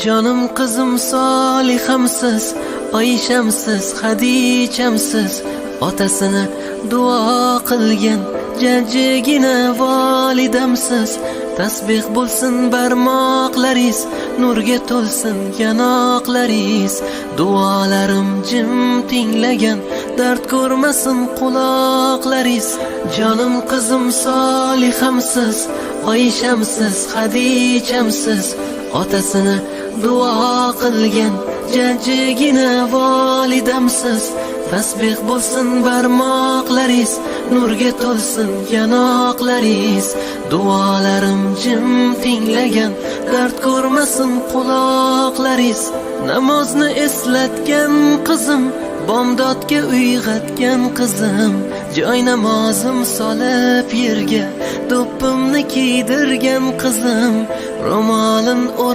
Jonim qizim solihamsiz, Oyshamsiz, Hadichamsiz. Otasini duo qilgan jajjigina volidamsiz. Tasbeh bo'lsin barmoqlaringiz, nurga to'lsin yanoqlaringiz. Duolarim jim tinglagan, dard ko'rmasin quloqlaringiz. Jonim qizim solihamsiz, Oyshamsiz, Hadichamsiz. Otasini duo qilgan jajjigina volidamsiz. Tasbeh bo'lsin barmoqlaringiz, nurga to'lsin yanoqlaringiz. Duolarim jim tinglagan, dard ko'rmasin quloqlaringiz. Namozni eslatgan qizim, bomdodga uyg'otgan qizim. Joy namozim solib yerga, do'ppimni kiydirgan qizim. Ro'molin o'ra